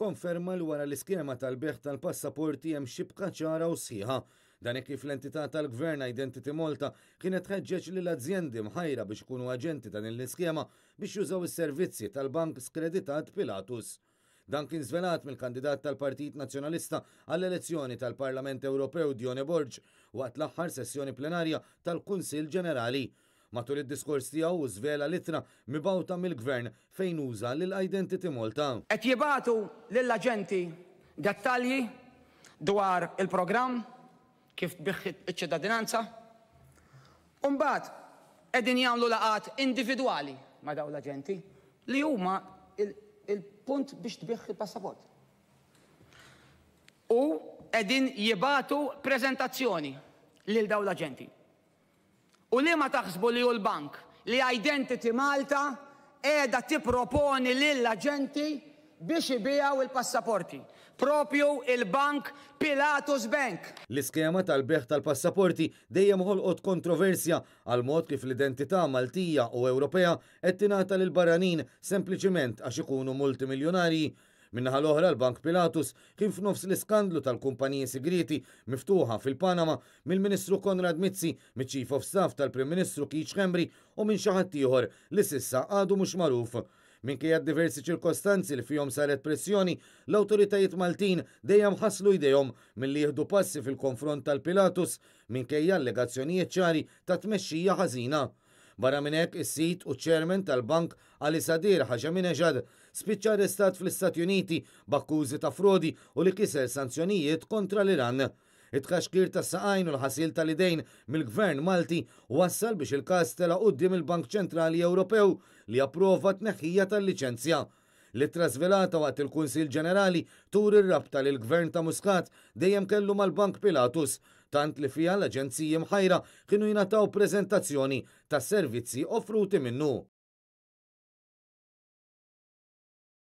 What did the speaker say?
konferma li wara l-iskema tal-bejgħ tal-passaporti hemm xibka ċara u sħiħa. Dan hekk kif l-entità tal-Gvern Identity Malta kienet ħeġġeġ lil azjendi mħajra biex ikunu aġenti ta' din l-iskema biex jużaw is-servizzi tal-bank skreditat Pilatus. Dan kien żvelat mill-kandidat tal-Partit Nazzjonalista għall-elezzjoni tal-Parlament Ewropew Dione Borg waqt l-aħħar sessjoni plenarja tal-Kunsill Ġenerali. Matul id-diskors tiegħu hu żvela l-ittra mibgħuta mill-Gvern fejn uża lil Identity Malta. Qed jibagħtu lill-aġenti dettalji dwar il-programm, kif tbigħ iċ-ċittadinanza, u mbagħad qegħdin jagħmlu laqgħat individwali ma' dawn l-aġenti li huma il-punt biex tbigħ il-passaport. U qegħdin jibagħtu preżentazzjoni lil dawn l-aġenti. U liema taħsbu li hu l-bank li Identity Malta qiegħda tipproponi lill-aġenti biex ibigħu l-passaporti? Propju il-bank Pilatus Bank! L-iskema tal-bejgħ tal-passaporti dejjem ħolqot kontroversja għall-mod kif l-identità Maltija u Ewropea qed tingħata lill-barranin sempliċiment għax ikunu multimiljunarji. Min-naħa l-oħra, l-Bank Pilatus kien f'nofs l-iskandlu tal-kumpaniji sigrieti miftuħa fil-Panama mill-Ministru Konrad Mizzi, miċ-Chief of Staff tal-Prim Ministru Keith Schembri u minn xi ħadd ieħor li s'issa għadu mhux magħruf. Minkejja d-diversi ċirkostanzi li fihom saret pressjoni, l-awtoritajiet Maltin dejjem ħaslu jdejhom milli jieħdu passi fil-konfront tal-Pilatus minkejja allegazzjonijiet ċari ta' tmexxija ħażina. Barra minn hekk, is-sid u chairman tal-bank Ali Sadir Hasheminejad spiċċa arrestat fl-Istati Uniti b'akkużi ta' frodi u li kiser sanzjonijiet kontra l-Iran. It-tkaxkir tas-saqajn u l-ħasil tal-idejn mill-Gvern Malti wassal biex il-każ tela' quddiem il-Bank Ċentrali Ewropew li approva t-tneħħija tal-liċenzja. L-ittra żvelata waqt il-Kunsill Ġenerali turi r-rabta li l-Gvern ta' Muscat dejjem kellu mal-Bank Pilatus, tant li fiha l-aġenziji mħajra kienu jingħataw preżentazzjoni tas-servizzi offruti minnu.